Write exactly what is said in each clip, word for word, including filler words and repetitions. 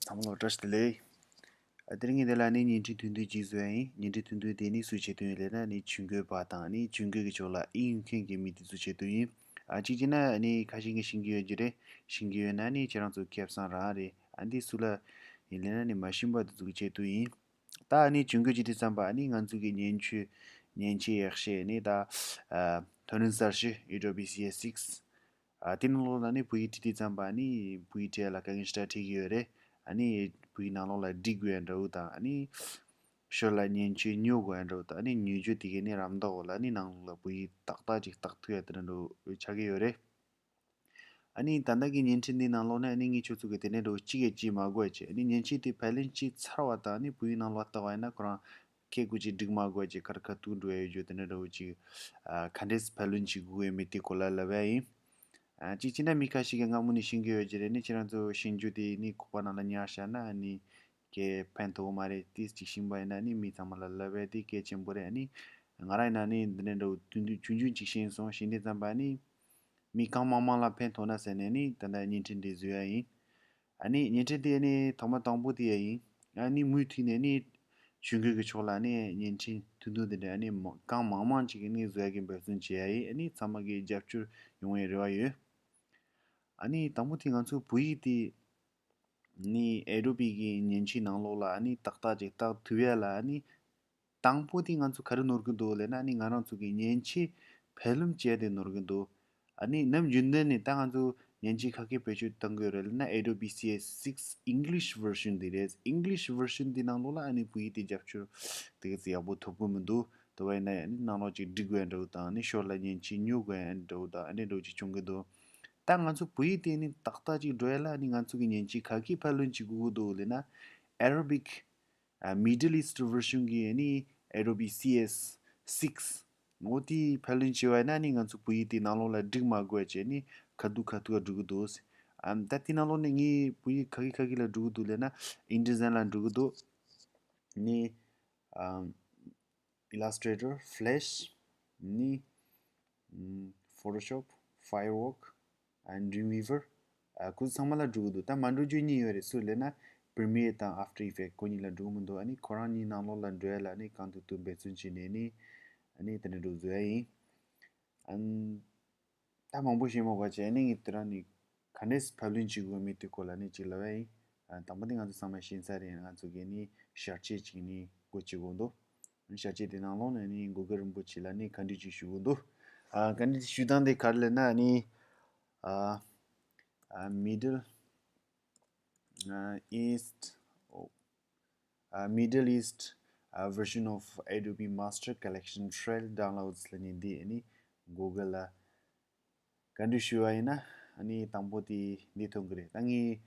ཚང་མ་ལ་བཀྲ་ཤིས་བདེ་ལེགས། ཨ་དེ་རིང་ངས་འདི་ལ་ནི་བརྙན་འཕྲིན་ཐུང་ཐུང་ཅིག་བཟོ་ཡ་ཡིན། བརྙན་འཕྲིན་ཐུང་ཐུང་དེ་ནི་སུས་བྱེད་དོན་ཡིན་ལབ་ན་ནི་ཇུས་འགོད་པ་དང་ནི་ཇུས་འགོད་ཀྱི་ཕྱོགས་ལ་ཨིན་ཡོད་མཁན་གྱི་མི་དེ་ཚོས་བྱེད་དོན་ཡིན། ཨ་གཅིག་བྱས་ན་ནི་ཁ་ཤས་ཀྱིས་ཤེས་ཀྱི་ཡོད་ཀྱི་རེད། ཤེས་ཀྱི་ཡོད་ན་ནི་ཁྱེད་རང་ཚོ་ཁེ་བཟང་རང་རེད། ཨ་འདི་སུ་ལ་ཡིན་ལབ་ན་ནི་མ་ཤེས་པ་དེ་ཚོ་གི་བྱེད་དོན་ཡིན། ད་ནི་ཇུས་འགོད་བྱེད་དུས་ཙམ་པ་ནི་ང་ཚོ་གི་མཉེན་ཆས་མཉེན་ཆས་ཡག་ཤོས་ནི་ད་ཨ་ཐོན་རིམ་གསར་ཤོས་Adobe C S six། ཨ་དེ་ནང་ལོགས་ལ་ནི་བོད་ཡིག་བྲིས་དུས་ཙམ་པ་ནི་བོད་ཡིག་བྲིས་ཡ་ལ་དཀའ་ངལ་ཞེ་དྲག་འཕྲད་ཀྱི་ཡོད་རེད། ཨ་ནི་བོད་ཡིག་ནང་ལོགས་ལ་བྲི་དགོས་ཡ་འདྲ་བོ་དང་། ཨ་ནི་ཞོར་ལ་མཉེན་ཆས་ཉོ་དགོས་ཡ་འདྲ་བོ་དང་། ཨ་ནི་ཉོ་རྒྱུ་དེ་གས་ནི་རམ་འདེགས་འོག་ལ་ནི་ནང་ལོགས་ལ་བོད་ཡིག་ཏག་ཏག་ཅིག་བཏགས་ཐུབ་ཡ་དེ་འདྲ་འདྲ་བོ་ཆགས་ཀྱི་ཡོད་རེད། ཨ་ནི་ད་ལྟ་གི་བརྙན་འཕྲིན་འདི་ནང་ལོགས་ནས་ཨ་ནི་ངས་ཁྱོད་ཚོ་གི་དེ་འདྲ་འདྲ་བོ་གཅིག་གིས་གཅིག་མ་དགོས་བྱས། ཨ་ནི་མཉེན་ཆས་དེ་ཕབ་ལེན་བྱས་ཚར་བ་དང་། ཨ་ནི་བོད་ཡིག་ནང་ལོགས་བཏགས་པ་ཡིན་ན་ཁོ་རང་ཁ་ཐུག་ཅིག་འབྲི་མ་དགོས་བྱས། ཁ་ཁ་ཐུག་འགྲོ་ཡ་ཡོད་རྒྱུ་དེ་འདྲ་འདྲ་བོ་ཅིག་ཨ་ག་འདྲས་ཕབ་ལེན་བྱེད་དགོས་ཡོད་མེད་དེ་སྐོར་ལ་ལབ་ཡ་ཡིན། ཨ་གཅིག་བྱས་ན་མི་ཁ་ཤས་ཀྱིས་སྔ་མོ་ནས་ཤེས་ཀྱི་ཡོད་ཀྱི་རེད། ཨ་ནི་ཁྱེད་རང་ཚོ་ཤེས་རྒྱུ་དེ་ནི་ཁོག་པ་ནང་ལ་ཉར་བཞག་ན་ཨ་ནི་གས་ཕན་ཐོགས་མ་རེད། དེ་ཅིག་ཤེས་པ་ཡིན་ན་ནི་མི་ཚང་མ་ལ་ལབ་ཡ་དེ་གལ་ཆེན་པོ་རེད། ཨ་ནི་ང་རང་ཡིན་ན་ནི་འདི་འདྲ་འདྲ་བོ་ཐུང་ཐུང་ཆུང་ཆུང་ཅིག་ཤེས་སོང་། ཤེས་དུས་ཙམ་པ་ནི་མི་གང་མང་མང་ལ་ཕན་ཐོགས་ན་ཟེར་ནས་ནི་ད་ལྟ་བརྙན་འཕྲིན་འདི་བཟོ་ཡ་ཡིན། ཨ་ནི་བརྙན་འཕྲིན་དེ་ནི་ཐོག་མ་དང་པོ་དེ་ཡ་ཡིན། ཨ་ནི་མུ་མཐུད་ནས་ནི་ཇུས་འགོད་ཀྱི་ཕྱོགས་ལ་ནི་བརྙན་འཕྲིན་ཐུང་ཐུང་དེ་འདྲ་ཨ་ནི་མ་གང་མང་མང་ཅིག་གི་ནི་བཟོ་ཡ་གི་འབད་བརྩོན་བྱེད་ཡ་ཡིན། ཨ་ནི་ཚང་མ་གི་རྒྱབ་སྐྱོར་ཡོང་བའི་རེ་བ་ཡོད། ཨ་ནི་དང་པོ་དེ་ང་ཚོ་བོད་ཡིག་དེ་ནི་Adobe་གི་མཉེན་ཆས་ནང་ལོགས་ལ་ཨ་ནི་ཏག་ཏག་ཅིག་བཏགས་ཐུབ་ཡ་ལ་ཨ་ནི་དང་པོ་དེ་ང་ཚོ་ག་རེ་ནོར་གི་འདུག་ལབ་ན། ཨ་ནི་ང་རང་ཚོ་གི་མཉེན་ཆས་ཕབ་ལེན་བྱས་ཏེ་ནོར་གི་འདུག་ཨ་ནི་ནམ་རྒྱུན་ལྡན་ནས་ད་ང་ཚོ་མཉེན་ཆས་ག་གི་བེད་སྤྱོད་གཏོང་གི་ཡོད་རེད་ལབ་ན། Adobe C S six English version་དེ་རེད། English version་དེ་ནང་ལོགས་ལ་ཨ་ནི་བོད་ཡིག་དེ་རྒྱབ་སྐྱོར་དེ་ག་ཚོད་ཡག་པོ་ཐོབ་གི་མི་འདུག་དེ་བས་ན་ཨ་ནི་ནང་ལོགས་ཅིག་འབྲི་དགོས་ཡ་འདྲ་བོ་དང་། ཨ་ནི་ཞོར་ལ་མཉེན་ཆས་ཉོ་དགོས་ཡ་འདྲ་བོ་དང་། ཨ་ནི་འདྲ་བོ་ཅིག་བྱུང་གི་འདུག་ད་ང་ཚོ་བོད་ཡིག་དེ་ནི་ཏག་ཏག་ཅིག་འགྲོ་ཡ་ལ་ཨ་ནི་ང་ཚོ་གི་མཉེན་ཆས་ག་གི་ཕབ་ལེན་བྱེད་དགོས་ཀྱི་འདུག་ལབ་ན། Arabic ཨ་Middle East version་གི་ཨ་ནི་Adobe C S six འོ་དེ་ཕབ་ལེན་བྱས་པ་ཡིན་ན་ནི་ང་ཚོ་བོད་ཡིག་དེ་ནང་ལོགས་ལ་འབྲི་མ་དགོས་བྱས་ནི་ཁ་ཐུག་ཁ་ཐུག་འགྲོ་གི་འདུག་ཨམ་ད་དེ་ནང་ལོགས་ནས་ངས་བོད་ཡིག་ག་གི་ག་གི་ལ་འབྲི་གི་འདུག་ལབ་ན། InDesign་ལ་འབྲི་གི་འདུག་ནི་ཨམ་Illustrator, Flash ནི་ཨམ་Photoshop, Firework and Dreamweaver ཨ་ཁོ་ཚོ་ཚང་མ་ལ་འགྲོ་གི་འདུག་ད་མ་འགྲོ་རྒྱུ་གཉིས་ཡོད་རེད། སུ་ལབ་ན་Premiere་དང་After Effects་ཁོ་གཉིས་ལ་འགྲོ་གི་མི་འདུག་ཨ་ནི་ཁོ་རང་གཉིས་ནང་ལོགས་ལ་འགྲོ་ཡ་ལ་ཨ་ནི་གང་ཐུབ་ཐུབ་འབད་བརྩོན་བྱས་ནས་ནི་ཨ་ནི་དེ་འདྲ་འགྲོ་བཟོ་ཡ་ཡིན། ཨ་ནི་ད་མང་པོ་བཤད་མ་དགོས་བྱས་ནི་ངས་དེ་རང་ནི་ག་འདྲས་ཕབ་ལེན་བྱེད་དགོས་མིན་དེ་སྐོར་ལ་ནི་ཅིག་ལབ་ཡ་ཡིན། ཨ་དང་པོ་དེ་ང་ཚོ་ཚང་མས་ཤེས་ཚར་རེད། ང་ཚོ་གིས་ནི་བྱ་དཔྱད་ཅིག་ནི་སྒོ་ཕྱེ་དགོས་འདུག་བྱ་དཔྱད་དེ་ནང་ལོགས་ནས་ནི་གུ་གལ་རིན་པོ་ཆེ་ལ་ནི་བཀའ་འདྲི་ཅིག་ཞུ་དགོས་འདུག་ཨ་བཀའ་འདྲི་ཞུ་སྟངས་དེ་ག་རེ་ལབ་ན་ནི་ཨ་ཨ་Middle ཨ་East ཨ་Middle East ཨ་version of Adobe Master Collection Trail Downloads་ལབ་ནི་འདི་ནི་གུ་གལ་ལ་བཀའ་འདྲི་ཞུ་བ་ཡིན་ན། ཨ་ནི་དང་པོ་དེ་འདི་ཐོན་གི་རེད། ད་ངས་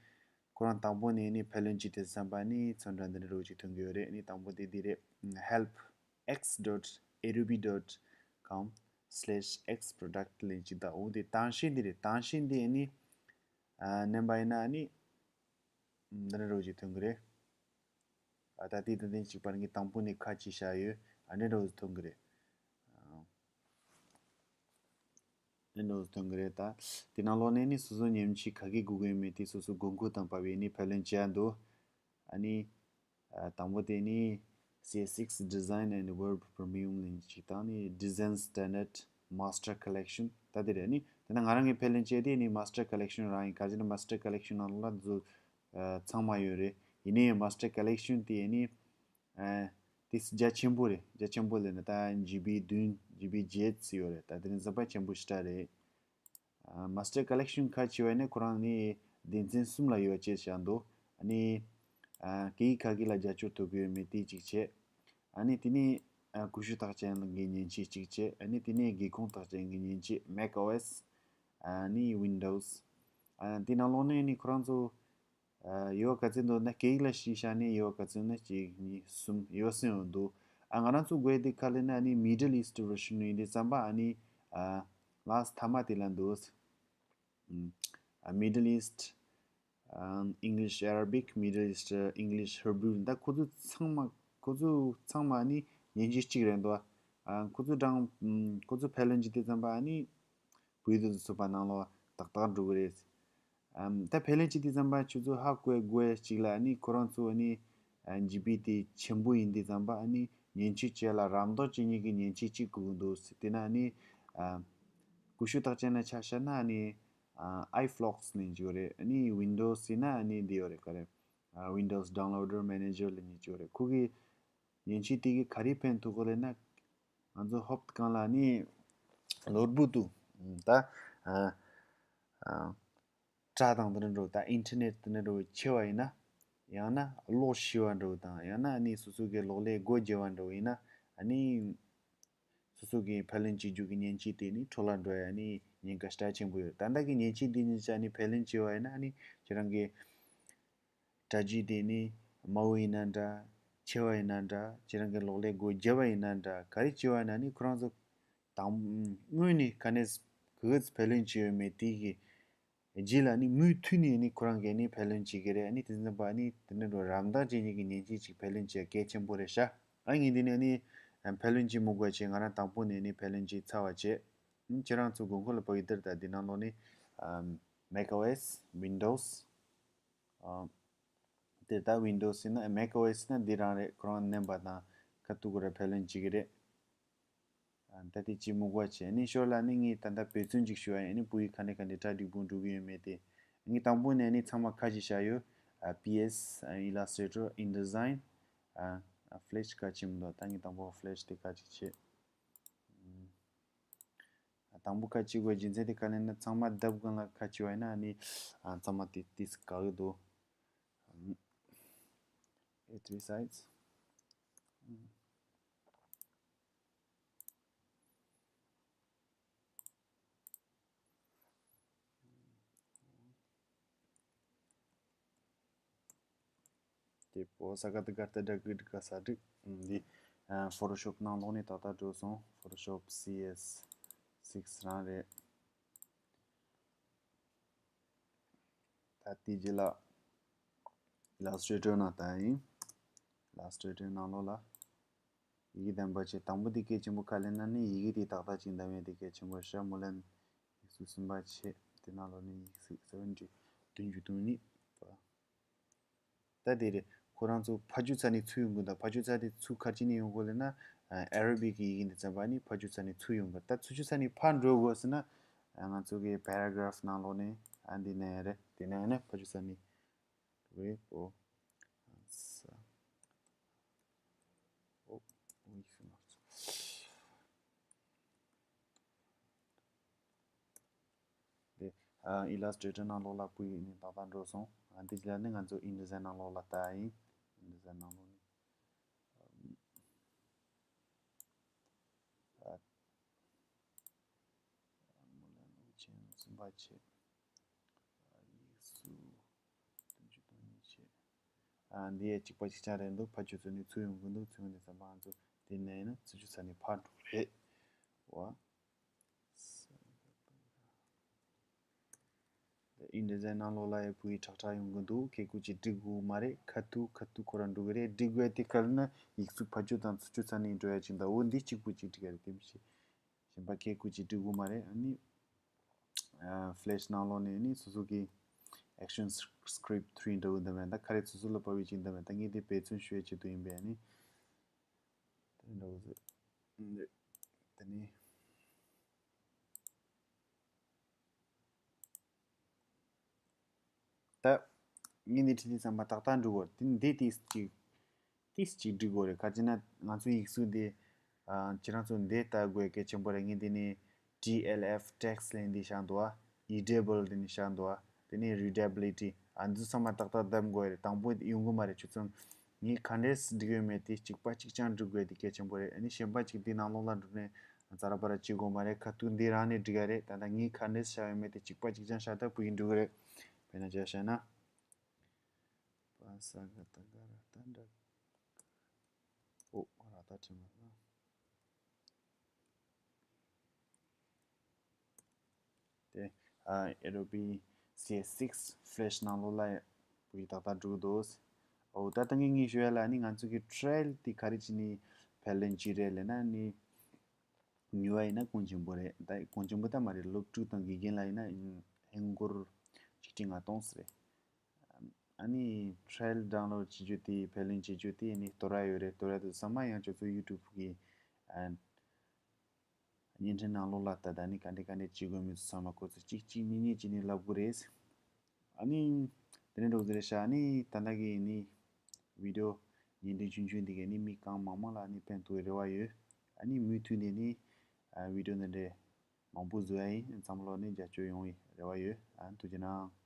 ཁོ་རང་དང་པོ་ནས་ནི་ཕབ་ལེན་བྱེད་དུས་ཙམ་པ་ནི་ཚོན་ཁྲ་འདི་འདྲ་རོ་ཅིག་ཐོན་གི་ཡོད་རེད། ཨ་ནི་དང་པོ་དེ་འདི་རེད། Help x dot adobe dot com slash x product ལབ་ཅིག་ད་འོ་དེ་དང་ཤེས་འདི་རེད། དང་ཤེས་འདི་ཨ་ནི་ཨ་མནན་པ་ཡིན་ན་ཨ་ནི་འདི་འདྲ་རོ་ཅིག་ཐོན་གི་རེད། ཨ་ད་ལྟའི་ཏན་ཏན་གཅིག་པར་ངས་དང་པོ་ནས་ཁ་ཕྱེ་བཞག་ཡོད། ཨ་འདྲ་འདྲ་བོ་ཐོན་གི་རེད། ཨ་འདྲ་འདྲ་བོ་ཐོན་གི་རེད། ད་དེ་ནང་ལོགས་ནས་ནི་སོ་སོ་མཉེན་ཆས་ག་གི་དགོས་ཀྱི་ཡོད་མེད་དེ་སོ་སོ་དགོས་མཁོ་དང་བབས་པའི་ནི་ཕབ་ལེན་བྱས་འདུག་ཨ་ནི་ཨ་དང་པོ་དེ་ནི་C S six Design and Web Premium ལབ་ཅིག་དང་ནི་Design Standard Master Collection ད་དེ་རེད། ནི་དེ་ན་ང་རང་གི་ཕབ་ལེན་བྱས་དེ་ནི་Master Collection རང་ཡིན། ག་ཅི་ན་Master Collection ནང་ལ་འཛུལ་ཨ་ཚང་མ་ཡོད་རེད། ཡིན་ནའི་Master Collection་དེ་ནི་ཨ་དེ་རྒྱ་ཆེན་པོ་རེད། རྒྱ་ཆེན་པོ་ལབ་ན་ད་ཇི་བི་བདུན་ཇི་བི་བརྒྱད་ཙམ་ཡོད་རེད། ད་དེ་ནི་གཟབ་པ་ཆེན་པོ་ཞེ་དྲག་རེད། ཨ་Master Collection་ཁ་ཕྱེ་བ་ནི་ཁོ་རང་ནི་སྡེ་ཚན་གསུམ་ལ་ཡོད་ཅེས་བཞག་འདུག་ཨ་ནི་ཨ་སྐད་ཡིག་ཁ་ཤས་ལ་རྒྱབ་སྐྱོར་ཐོབ་ཀྱི་ཡོད་མེད་དེ་གཅིག་བྱས། ཨ་ནི་དེ་ནི་ཨ་ཀུ་ཤུ་རྟགས་ཅན་གྱི་མཉེན་ཆས་གཅིག་བྱས། ཨ་ནི་དེ་ནི་སྒེའུ་ཁུང་རྟགས་ཅན་གྱི་མཉེན་ཆས་Mac O S ཨ་ནི་Windows ཨ་དེ་ནང་ལོགས་ནས་ནི་ཁོ་རང་ཚོ་ཨ་ཡོད་ག་ཚོད་འདུག་ན་སྐད་ཡིག་ལ་གཞི་བཞག་ནས་ཡོད་ག་ཚོད་ན་གཅིག་གཉིས་གསུམ་ཡོད་སྲིད་ཡོད་འདུག་ཨ་ང་རང་ཚོ་དགོས་དེ་ག་ལབ་ན་ཨ་ནི་Middle East version་ཡིན་དུས་ཙམ་པ་ཨ་ནི་ཨ་last་མཐའ་མ་དེ་ལ་འདུག་ཨ་Middle East ཨ་English Arabic Middle East English Hebrew ད་ཁོ་ཚོ་ཚང་མ་ཁོ་ཚོ་ཚང་མ་ཨ་ནི་མཉེན་ཆས་གཅིག་རེད་འདུག་ཨ་ཁོ་ཚོ་གྲངས་ཁོ་ཚོ་ཕལ་ལོན་གྱི་དེ་ཙམ་པ་ཨ་ནི་བོད་དུ་ཚུད་པ་ནང་ལོགས་ཏག་ཏག་འགྲོ་གི་རེད། ཨམ། ད་ཕལ་ལན་ཅི་དེ་ཙམ་པ་ཁྱོད་ཚོ་ཧ་གོ་དགོས་གཅིག་ལ་ནི་ཁོ་རང་ཚོ་ནི་ཨ་ཇི་བི་དེ་ཆེན་པོ་ཡིན་དེ་ཙམ་པ་ནི་མཉེན་ཆས་བྱས་ལ་རམ་འདེགས་བྱེད་མཁན་གྱི་མཉེན་ཆས་གཅིག་དགོས་ཀྱི་འདུག་དེ་ན་ནི་ཨ་ཀུ་ཤུ་རྟགས་ཅན་ལ་ཆ་བཞག་ན་ནི་ཨ་ཨའི་ཕློག་སི་ནི་འཇུག་རེད། ནི་ཝིན་ཌོ་སི་ན་ནི་འདི་ཡོད་རེད། ག་རེ། ཨ་Windows Downloader Manager ལ་ནི་འཇུག་རེད། ཁོ་གི་མཉེན་ཆས་དེ་གི་ག་རེ་ཕན་ཐོགས་ལབ་ན། ང་ཚོ་ཧོབ་སྒང་ལ་ནི་ནོར་བུ་དུ་ད་ཨ་ཨ་སྒྲ་དང་དེ་འདྲ་འདྲ་བོ་ད་ཨིན་ཊར་ནེཊ་དེ་འདྲ་འདྲ་བོ་ཆེ་བ་ཡིན་ན། ཡང་ན་གློག་ཤི་བ་འདྲ་བོ་དང་ཡང་ན་ནི་སོ་སོ་གི་གློག་ཀླད་སྒོ་བརྒྱབ་པ་འདྲ་བོ་ཡིན་ན། ཨ་ནི་སོ་སོ་གི་ཕབ་ལེན་བྱེད་རྒྱུ་གི་མཉེན་ཆས་དེ་ནི་འཕྲོ་བརླག་འགྲོ་ཡ་ནི་ཉེན་ཁ་ཞེ་དྲག་ཆེན་པོ་ཡོད། ད་ལྟ་གི་མཉེན་ཆས་འདི་གཉིས་ཆ་ནི་ཕབ་ལེན་བྱས་པ་ཡིན་ན་ནི་ཁྱེད་རང་གི་སྒྲ་བརྗོད་དེ་ནི་དམའ་བོ་ཡིན་ན་འདྲ། ཆེ་བ་ཡིན་ན་འདྲ། ཁྱེད་རང་གི་གློག་ཀླད་སྒོ་བརྒྱབ་པ་ཡིན་ན་འདྲ། ག་རེ་བྱས་པ་ཡིན་ན་ནི་ཁོ་རང་ཚོ་དང་སྔོན་ནས་ག་ནས་ག་ཚོད་ཕབ་ལེན་བྱས་ཡོད་མེད་དེ་གི་རྗེས་ལ་ནི་མུ་མཐུད་ནས་ནི་ཁོ་རང་གིས་ནི་ཕབ་ལེན་བྱེད་ཀྱི་རེད། ནི་དེ་ཚོ་པ་ནི་དེ་འདྲ་འགྲོ་རམ་འདེགས་བྱེད་མཁན་གྱི་མཉེན་ཆས་ཅིག་ཕབ་ལེན་བྱེད་གལ་ཆེན་པོ་རེད་ཤག་ཨ་ངས་འདི་ནས་ནི་ཕབ་ལེན་བྱེད་མི་དགོས་བྱས། ང་རང་དང་པོ་ནས་ནི་ཕབ་ལེན་བྱེད་ཚར་བ་བྱས། ནི་ཁྱེད་རང་ཚོ་དགོས་མཁོ་ལ་བབ་ཡི་དེར་ད་འདི་ནང་ལོགས་ནི་Mac OS Windows ཨ་དེ་ད་Windows ཡིན་ན་Mac OS ཡིན་ན་འདི་རང་རེད། ཁོ་རང་མནན་པ་དང་ཁ་ཐུག་གུ་ར་ཕབ་ལེན་བྱེད་ཀྱི་རེད། ཨ་ད་དེ་ཅི་མུག་པ་བྱས་ནི་ཞོར་ལ་ནི་ངས་ད་ལྟ་འབད་བརྩོན་ཅིག་ཞུ་ཡ་ཡིན། ནི་བོད་ཡིག་ག་འདྲ་ག་འདྲ་གྲ་འགྲིག་པོ་འགྲོ་གི་ཡོད་མེད་དེ། ངས་དང་པོ་ནས་ནི་ཚང་མ་ཁ་ཅིག་བཞག་ཡོད། ཨ་པི་ཨེས་ཨ་Illustrator InDesign ཨ་ཨ་Flash ཁ་ཅིག་མི་འདུག་ད་ངས་དང་པོ་Flash དེ་ཁ་ཅིག་བྱས། ཨ་དང་པོ་ཁ་ཅིག་དགོས་རྒྱུ་མཚན་དེ་ག་ལབ་ན་ཚང་མ་ལྡབ་སྒང་ལ་ཁ་ཅིག་བ་ཡིན་ན་ནི་ཨ་ཚང་མ་དེ་དེ་ག་གི་འདུག་ཨ་ཨེ་ཐི་སའིཛ། དེ་པོ་ས་ག་ད་གར་ད་ད་གི་ད་ག་ས་འགྲིག་འདི་ཨ་Photoshop ནང་ལོགས་ནས་ཏག་ཏག་འགྲོ་སོང་། Photoshop CS six རང་རེད། ད་དེ་རྗེས་ལ་Illustrator ནང་ལྟ་ཡིན། Illustrator ནང་ལོགས་ལ་ཡི་གེ་འདེམས་པ་བྱེད། དང་པོ་དེ་གལ་ཆེན་པོ་ག་ལབ་ན་ནི་ཡི་གེ་དེ་ཏག་ཏག་ཅིག་འདེམས་ཡས་དེ་གལ་ཆེན་པོ་ཤག་མོ་ལན་ཡིག་གཟུགས་གསུམ་པ་བྱེད། དེ་ནང་ལོགས་ནས་ཡིག་གཟུགས་seventy བདུན་ཅུ་དོན་གཉིས། ད་དེ་རེད། ཁོ་རང་ཚོ་ཕར་ཕྱོགས་ཚ་ནས་ཚུར་ཡོང་གི་འདུག་ཕར་ཕྱོགས་ཚ་དེ་ཚུར་ག་རེ་བྱས་ནས་ཡོང་གི་ལབ་ན། ཨ་Arabic གི་ཡི་གེ་འདི་ཙམ་པ་ནི་ཕར་ཕྱོགས་ཚ་ནས་ཚུར་ཡོང་གི། ད་ཚུར་ཕྱོགས་ཚ་ནས་ཕར་འགྲོ་དགོས་ཟེར་ན། ཨ་ང་ཚོ་གི་paragraph ནང་ལོགས་ནས་ཨ་འདི་ནས་རེད། དེ་ནས་ནི་ཕར་ཕྱོགས་ཚ་ནས་འགྲོ་གི་རེད་པོ། ས་ཨོ་ཨོ་ཡིག་གཟུགས་མ་རེད། དེ་ཨ་Illustrator ནང་ལོགས་ལ་བུ་ཡིག་ནས་ཏག་ཏག་འགྲོ་སོང་། ཨ་འདི་ལ་ནི་ང་ཚོ་InDesign ནང་ལོགས་ལ་ལྟ་ཡིན། InDesign ནང་ལོགས་ནས་ཨ་མོ་ལ་ནོ་ཆེན་གསུམ་པ་བྱེད། ཨ་ཡིག་གཟུགས་བདུན་ཅུ་དོན་གཉིས་བྱེད། ཨ་འདི་ཡ་གཅིག་པ་གཅིག་རྐྱང་རེད་འདུག་ཕར་ཕྱོགས་ཚོ་ནས་ཚུར་ཡོང་གི་འདུག་ཚུར་ཡོང་དུས་ཙམ་པ་ང་ཚོ་དེ་ནས་ཡིན་ན་ཚུར་ཕྱོགས་ཚ་ནས་ཕར་འགྲོ་རེད་བ། InDesign ནང་ལོགས་ལ་ཡ་བུ་ཡིག་ཁྲག་ཁྲག་ཡོང་གི་འདུག་ཁེ་ཀུ་ཅིག་འགྲིག་གི་མ་རེད། ཁ་ཐུག་ཁ་ཐུག་ཁོ་རང་འགྲོ་གི་རེད། འགྲིག་དགོས་དེ་ག་ལབ་ན་ཡིག་གཟུགས་ཕར་ཕྱོགས་དང་ཚུར་ཕྱོགས་ཚ་ནས་འགྲོ་ཡ་ཅིག་འདུག་འོ་འདི་གཅིག་པུ་ཅིག་འགྲིག་ག་རེད། དེ་མི་ཤེས། གཞན་པ་ཁེ་ཀུ་ཅིག་འགྲིག་གི་མ་རེད། ཨ་ནི་ཨ་Flash ནང་ལོགས་ནས་ནི་སོ་སོ་གི་Action Script three འདྲ་བོ་འདི་མེད། ད་ག་རེ་སོ་སོ་ལ་བབས་པའི་ཅིག་འདི་མེད། ད་ངས་དེ་འབད་བརྩོན་ཞུ་ཡ་ཆེད་དུ་ཡིན་པས། ཨ་ནི་དེ་འདྲ་བོ་ཟེར། དེ་ནི། ད་ངས་འདི་བྲིས་དུས་ཙམ་པ་ཏག་ཏག་འགྲིག་གོ། དེ་འདི་ཏིས་ཅིག་ཏིས་ཅིག་འགྲིག་གོ་རེད། ག་ཅི་ན་ང་ཚོའི་ཡིག་གཟུགས་འདི་ཨ་ཁྱེད་རང་ཚོ་འདི་ལྟ་དགོས་གལ་ཆེན་པོ་རེད། ངས་འདི་ནས་ཊི་ཨེལ་ཨེཕ་ཊེག་སི་ལབ་འདི་བཞག་འདུག་ཨ། ཨི་ཌི་ཨེ་བྷལ་འདི་ནས་བཞག་འདུག་ཨ། དེ་ནས་རི་ཌ་བྷི་ལི་ཊི། ཨ་འདི་ཚང་མ་ཏག་ཏག་བདམས་དགོས་རེད། དང་པོ་ཡོང་གི་མ་རེད། ཁྱོད་ཚོ་ངས་ག་འདྲས་སྒྲིག་ཡོད་མེད་དེ་གཅིག་པ་གཅིག་རྐྱང་སྒྲིག་དགོས་དེ་གལ་ཆེན་པོ་རེད། ཨ་ནི་གཞན་པ་གཅིག་དེ་ནང་ལོགས་ལ་འགྲོ་ནས་ཛ་ར་པ་ར་བྱེད་དགོས་མ་རེད། ཁ་ཐུག་འདི་རང་ནས་སྒྲིག་ཡ་རེད། ད་ལྟ་ངས་ག་འདྲས་བཞག་ཡོད་མེད་དེ་གཅིག་པ་གཅིག་རྐྱང་བཞག་ད་བུ་ཡིན་འགྲོ་གི་རེད། དཔེར་ན་ཆ་བཞག་ན། པ་ས་ག་ད་ག་ར་ད་འདྲ། ཨོ་ར་ད་བྲིས་མ་རེད་ན། དེ་ཨ་Adobe CS six Flash ནང་ལོགས་ལ་བུ་ཡིག་ཏག་ཏག་འགྲིག་འདུག་ཨོ་ད་ད་ངས་ངས་ཞུ་ཡ་ལ་ནི་ང་ཚོ་གི་ཊེལ་དེ་ག་རེ་བྱས་ནས་ཕབ་ལེན་བྱས་རེད་ལབ་ན་ནི། ཉོ་བ་ཡིན་ན་གོང་ཆེན་པོ་རེད། ད་གོང་ཆེན་པོ་ད་མ་རེད། སློབ་ཕྲུག་དང་དགེ་རྒན་ལ་ཡིན་ན་ཧིན་སྒོར་ ཆིག་ཁྲི་ལྔ་སྟོང་ཟེར་རེད། ཨ་ནི་trial download བྱེད་རྒྱུ་དེ་བེད་ལེན་བྱེད་རྒྱུ་དེ་ནི་དོ་ར་ཡོད་རེད། དོ་ར་དེ་ཚང་མ་ཡང་ཁྱོད་ཚོ་YouTube གི་ཨ་བརྙན་འཕྲིན་ནང་ལོགས་ལ་ད་ད་ནི་ག་འདྲས་ག་འདྲས་བྱེད་དགོས་མིན་ཚང་མ་ཁོ་ཚོས་གཅིག་གཅིག་གཉིས་གཉིས་བྱས་ནས་ལབ་དགོས་རེད། ཨ་ནི་དེ་ནས་འགྲོ་ཟེར་ཤག་ཨ་ནི་ད་ལྟ་གི་ནི་video བརྙན་འཕྲིན་ཆུང་ཆུང་འདི་གས་ནི་མི་གང་མང་མང་ལ་ནི་ཕན་ཐོགས་རེ་བ་ཡོད། ཨ་ནི་མུ་མཐུད་ནས་ནི་video འདི་འདྲས་མང་པོ་བཟོ་ཡ་ཡིན། ཚང་མ་ལོ་ནི་རྒྱབ་སྐྱོར་ཡོང་བའི་རེ་བ་ཡོད། ཨ་ཐུགས་རྗེ་གནང་།